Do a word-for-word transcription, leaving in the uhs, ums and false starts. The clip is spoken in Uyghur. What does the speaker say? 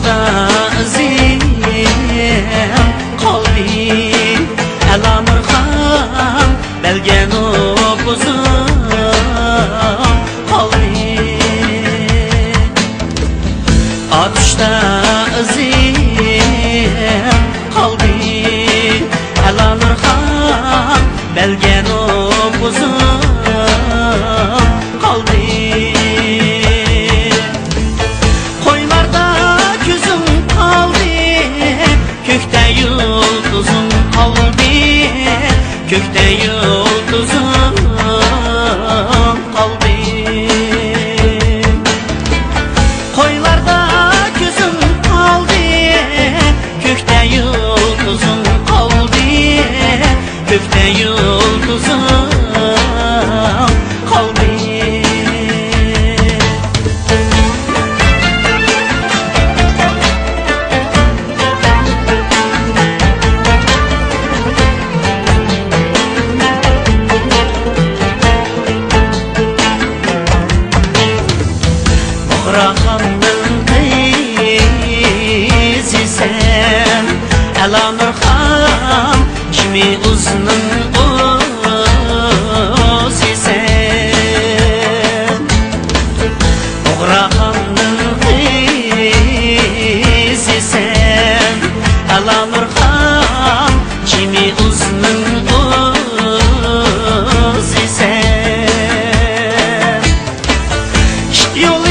ئىزىڭ قالدى، ئەلا نۇرخان، بەلگە نوپۇزۇڭ قالدى. ئاتۇشتا ئىزىڭ قالدى، ئەلا نۇرخان، بەلگە نوپۇزۇڭ قالدى. قويلاردا كۆزۈڭ قالدى، كۆكتە يۇلتۇزۇڭ قالدى، كۆكتە يۇلتۇزۇڭ قالدى. قويلاردا كۆزۈڭ قالدى، كۆكتە يۇلتۇزۇڭ قالدى، كۆكتە يۇلتۇزۇڭ قالدى. بۇغراخاننىڭ قىزىسەن، ئەلا نۇرخان، جىمى ئۇزنىڭ ئۇزىسەن. بۇغراخاننىڭ قىزىسەن، ئەلا نۇرخان، جىمى ئۇزنىڭ ئۇزىسەن. ئىت يول